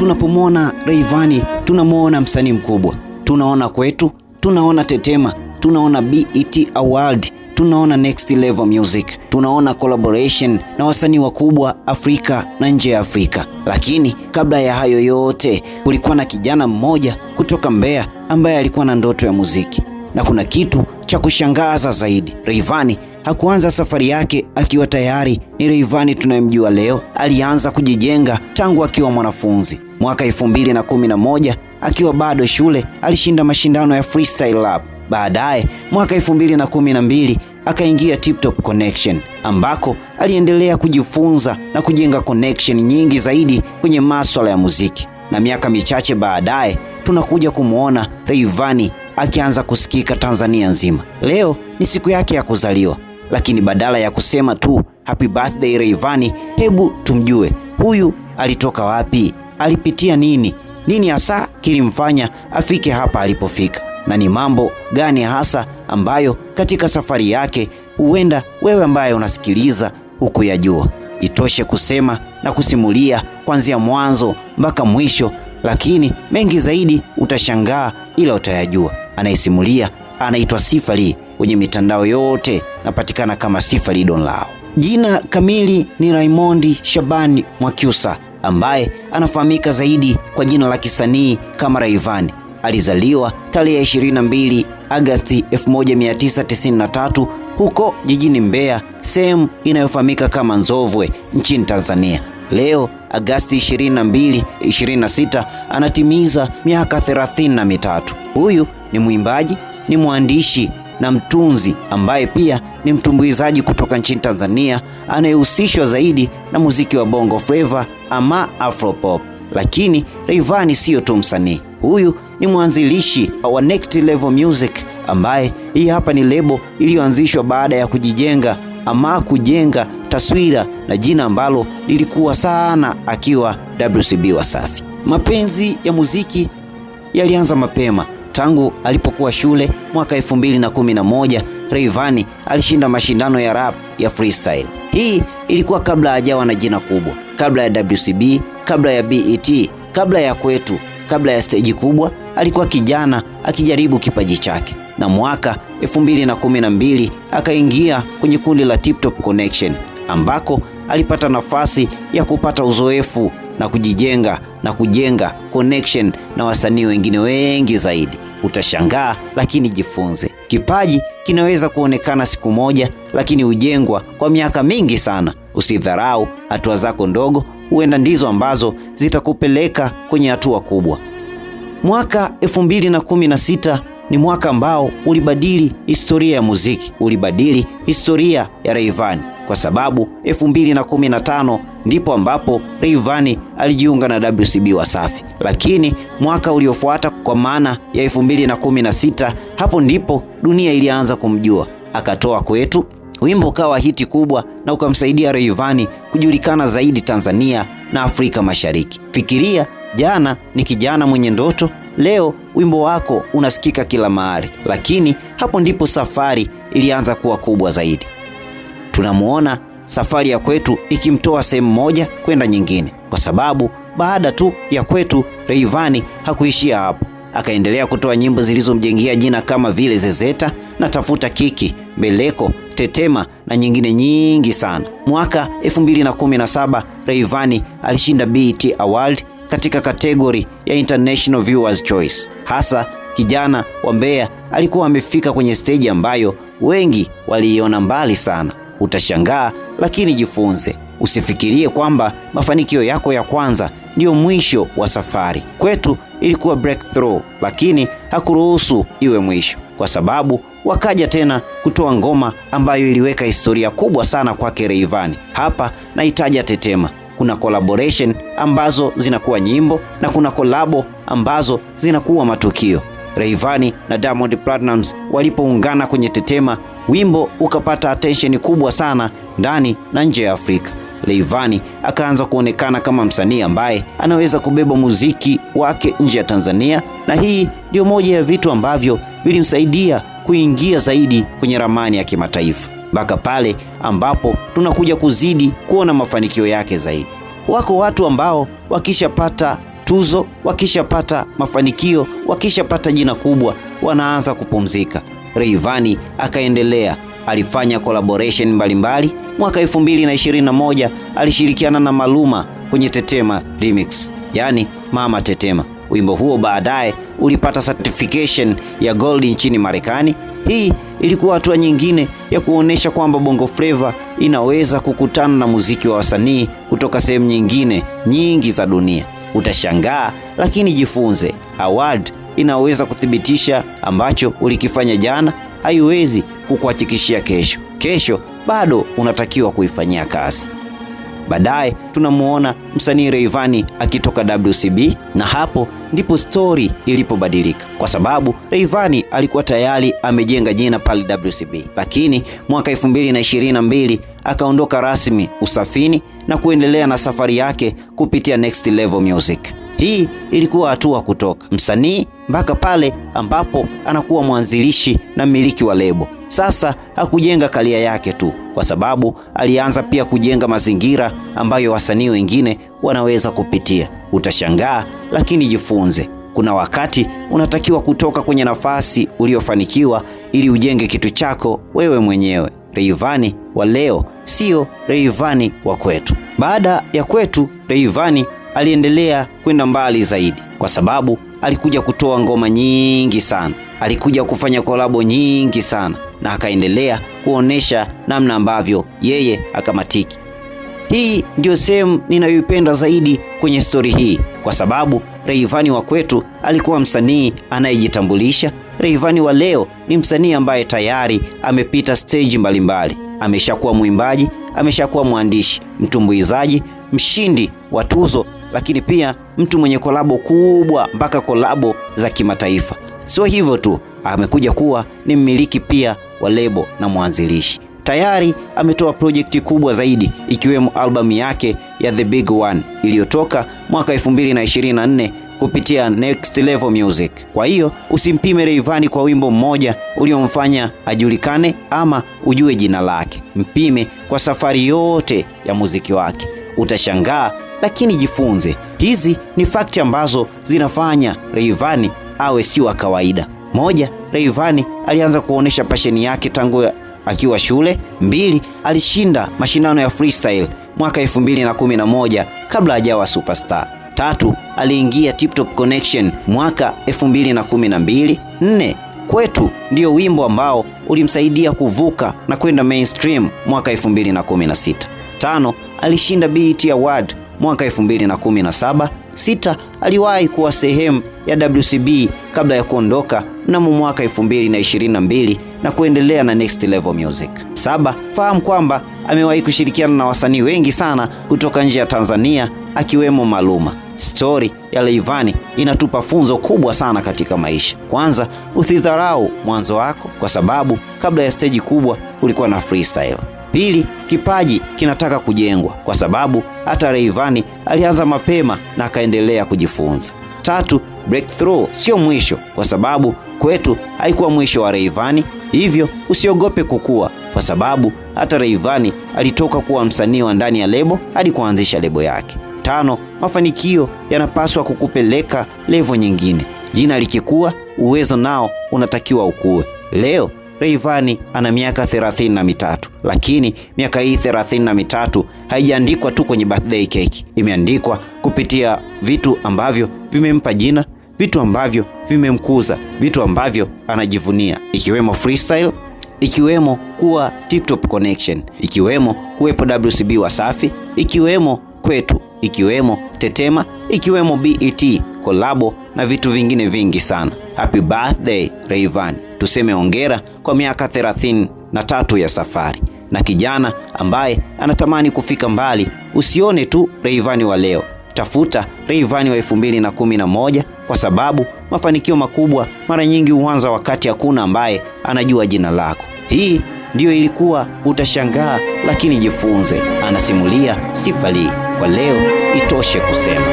Tunapomwona Rayvanny tunamwona msanii mkubwa, tunaona Kwetu, tunaona Tetema, tunaona BET Award, tunaona Next Level Music, tunaona collaboration na wasanii wakubwa Afrika na nje ya Afrika. Lakini kabla ya hayo yote, kulikuwa na kijana mmoja kutoka Mbeya ambaye alikuwa na ndoto ya muziki. Na kuna kitu cha kushangaza zaidi. Rayvanny hakuanza safari yake akiwa tayari ni Rayvanny tunayemjua leo. Alianza kujijenga tangu akiwa mwanafunzi. Mwaka 2011 akiwa bado shule alishinda mashindano ya freestyle rap. Baadaye mwaka 2012 akaingia Tip Top Connection ambako aliendelea kujifunza na kujenga connection nyingi zaidi kwenye masuala ya muziki. Na miaka michache baadaye tunakuja kumwona Rayvanny akianza kusikika Tanzania nzima. Leo ni siku yake ya kuzaliwa, lakini badala ya kusema tu happy birthday Rayvanny, hebu tumjue huyu alitoka wapi, alipitia nini, nini hasa kilimfanya afike hapa alipofika, na ni mambo gani hasa ambayo katika safari yake huenda wewe ambaye unasikiliza hukuyajua. Itoshe kusema na kusimulia kuanzia mwanzo mpaka mwisho, lakini mengi zaidi utashangaa, ila utayajua. Anayesimulia anaitwa Sifa Lee, kwenye mitandao yote napatikana kama Sifa Lee Don Lao. Jina kamili ni Raymond Shabani Mwakyusa ambaye anafahamika zaidi kwa jina la kisanii kama Rayvanny. Alizaliwa tarehe 22 Agasti 1993 huko jijini Mbeya, sehemu inayofahamika kama Nzovwe nchini Tanzania. Leo Agasti 22, 26 anatimiza miaka 33. Huyu ni mwimbaji, ni mwandishi na mtunzi ambaye pia ni mtumbuizaji kutoka nchini Tanzania anayehusishwa zaidi na muziki wa Bongo Flava ama Afropop. Lakini Rayvanny siyo tu msanii, huyu ni mwanzilishi wa Next Level Music ambaye hii hapa ni lebo iliyoanzishwa baada ya kujijenga ama kujenga taswira na jina ambalo lilikuwa sana akiwa WCB Wasafi. Mapenzi ya muziki yalianza mapema tangu alipokuwa shule mwaka 2011. Rayvanny alishinda mashindano ya rap ya freestyle. Hii ilikuwa kabla hajawa na jina kubwa, kabla ya WCB, kabla ya BET, kabla ya Kwetu, kabla ya stage kubwa. Alikuwa kijana akijaribu kipaji chake, na mwaka 2012 akaingia kwenye kundi la Tip Top Connection ambako alipata nafasi ya kupata uzoefu na kujijenga na kujenga connection na wasanii wengine wengi zaidi. Utashangaa, lakini jifunze. Kipaji kinaweza kuonekana siku moja, lakini hujengwa kwa miaka mingi sana. Usidharau hatua zako ndogo, huenda ndizo ambazo zitakupeleka kwenye hatua kubwa. Mwaka 2016 ni mwaka ambao ulibadili historia ya muziki, ulibadili historia ya Rayvanny kwa sababu 2015 ndipo ambapo Rayvanny alijiunga na WCB Wasafi, lakini mwaka uliofuata kwa maana ya 2016 hapo ndipo dunia ilianza kumjua. Akatoa Kwetu, wimbo ukawa hiti kubwa na ukamsaidia Rayvanny kujulikana zaidi Tanzania na Afrika Mashariki. Fikiria, jana ni kijana mwenye ndoto, leo wimbo wako unasikika kila mahali. Lakini hapo ndipo safari ilianza kuwa kubwa zaidi. Tunamuona safari ya Kwetu ikimtoa sehemu moja kwenda nyingine, kwa sababu baada tu ya Kwetu, Rayvanny hakuishia hapo. Akaendelea kutoa nyimbo zilizomjengea jina kama vile Zezeta na Tafuta Kiki, Mbeleko, Tetema na nyingine nyingi sana. Mwaka 2017 Rayvanny alishinda BET Award katika category ya International Viewers Choice. Hasa kijana wa Mbeya alikuwa amefika kwenye stage ambayo wengi waliiona mbali sana. Utashangaa, lakini jifunze. Usifikirie kwamba mafanikio yako ya kwanza ndiyo mwisho wa safari. Kwetu ilikuwa breakthrough, lakini hakuruhusu iwe mwisho, kwa sababu wakaja tena kutoa ngoma ambayo iliweka historia kubwa sana kwake Rayvanny. Hapa naitaja Tetema. Kuna collaboration ambazo zinakuwa nyimbo na kuna kolabo ambazo zinakuwa matukio. Rayvanny na Diamond Platnumz walipoungana kwenye Tetema, wimbo ukapata attention kubwa sana ndani na nje ya Afrika. Rayvanny akaanza kuonekana kama msanii ambaye anaweza kubeba muziki wake nje ya Tanzania, na hii ndio moja ya vitu ambavyo vilimsaidia kuingia zaidi kwenye ramani ya kimataifa mpaka pale ambapo tunakuja kuzidi kuona mafanikio yake zaidi. Wako watu ambao wakishapata tuzo, wakishapata mafanikio, wakishapata jina kubwa, wanaanza kupumzika. Rayvanny akaendelea, alifanya collaboration mbalimbali. Mwaka 2021 alishirikiana na Maluma kwenye Tetema Remix, yani Mama Tetema. Wimbo huo baadaye ulipata certification ya gold nchini Marekani. Hii ilikuwa hatua nyingine ya kuonesha kwamba Bongo Flava inaweza kukutana na muziki wa wasanii kutoka sehemu nyingine nyingi za dunia. Utashangaa, lakini jifunze. Award inaweza kuthibitisha ambacho ulikifanya jana, haiwezi kukuhakikishia kesho. Kesho bado unatakiwa kuifanyia kazi. Baadaye tunamuona msanii Rayvanny akitoka WCB, na hapo ndipo stori ilipobadilika, kwa sababu Rayvanny alikuwa tayari amejenga jina pale WCB, lakini mwaka 2022 akaondoka rasmi Usafini na kuendelea na safari yake kupitia Next Level Music. Hii ilikuwa hatua kutoka msanii mpaka pale ambapo anakuwa mwanzilishi na mmiliki wa lebo. Sasa hakujenga career yake tu, kwa sababu alianza pia kujenga mazingira ambayo wasanii wengine wanaweza kupitia. Utashangaa, lakini jifunze. Kuna wakati unatakiwa kutoka kwenye nafasi uliofanikiwa ili ujenge kitu chako wewe mwenyewe. Rayvanny wa leo sio Rayvanny wa kwetu. Baada ya kwetu, Rayvanny aliendelea kwenda mbali zaidi, kwa sababu alikuja kutoa ngoma nyingi sana, alikuja kufanya kolabo nyingi sana, na akaendelea kuonesha namna ambavyo yeye akamatiki. Hii ndio sehemu ninayoipenda zaidi kwenye stori hii, kwa sababu Rayvanny wa kwetu alikuwa msanii anayejitambulisha. Rayvanny wa leo ni msanii ambaye tayari amepita stage mbalimbali, ameshakuwa mwimbaji, ameshakuwa mwandishi, mtumbuizaji, mshindi wa tuzo, lakini pia mtu mwenye kolabo kubwa mpaka kolabo za kimataifa. Sio hivyo tu, amekuja kuwa ni mmiliki pia wa lebo na mwanzilishi. Tayari ametoa projekti kubwa zaidi ikiwemo albamu yake ya The Big One iliyotoka mwaka 2024 kupitia Next Level Music. Kwa hiyo usimpime Rayvanny kwa wimbo mmoja uliomfanya ajulikane ama ujue jina lake. Mpime kwa safari yote ya muziki wake. Utashangaa, lakini jifunze. Hizi ni fakti ambazo zinafanya Rayvanny awe si wa kawaida. Moja, Rayvanny alianza kuonesha passion yake tangu akiwa shule. Mbili, alishinda mashindano ya freestyle mwaka 2011 kabla hajawa superstar. Tatu, aliingia Tip Top Connection mwaka 2012. Nne, Kwetu ndio wimbo ambao ulimsaidia kuvuka na kwenda mainstream mwaka 2016. Tano, alishinda BET Award mwaka 2017. Sita, aliwahi kuwa sehemu ya WCB kabla ya kuondoka mnamo mwaka 2022 na kuendelea na Next Level Music. Saba, fahamu kwamba amewahi kushirikiana na wasanii wengi sana kutoka nje ya Tanzania akiwemo Maluma. Stori ya Rayvanny inatupa funzo kubwa sana katika maisha. Kwanza, usidharau mwanzo wako, kwa sababu kabla ya stage kubwa kulikuwa na freestyle. Pili, kipaji kinataka kujengwa, kwa sababu hata Rayvanny alianza mapema na akaendelea kujifunza. Tatu, breakthrough sio mwisho, kwa sababu kwetu haikuwa mwisho wa Rayvanny. Hivyo usiogope kukua, kwa sababu hata Rayvanny alitoka kuwa msanii wa ndani ya lebo hadi kuanzisha lebo yake. Tano, mafanikio yanapaswa kukupeleka level nyingine. Jina likikua, uwezo nao unatakiwa ukue. Leo Rayvanny ana miaka 33, lakini miaka hii 33 haijaandikwa tu kwenye birthday cake, imeandikwa kupitia vitu ambavyo vimempa jina, vitu ambavyo vimemkuza, vitu ambavyo anajivunia, ikiwemo freestyle, ikiwemo kuwa Tip Top Connection, ikiwemo kuwepo WCB Wasafi, ikiwemo kwetu, ikiwemo Tetema, ikiwemo BET kolabo na vitu vingine vingi sana. Happy birthday Rayvanny. Tuseme hongera kwa miaka 33 ya safari. Na kijana ambaye anatamani kufika mbali, usione tu Rayvanny wa leo, tafuta Rayvanny wa 2011, kwa sababu mafanikio makubwa mara nyingi huanza wakati hakuna ambaye anajua jina lako. Hii ndiyo ilikuwa utashangaa, lakini jifunze. Anasimulia Sifa Lee. Kwa leo itoshe kusema.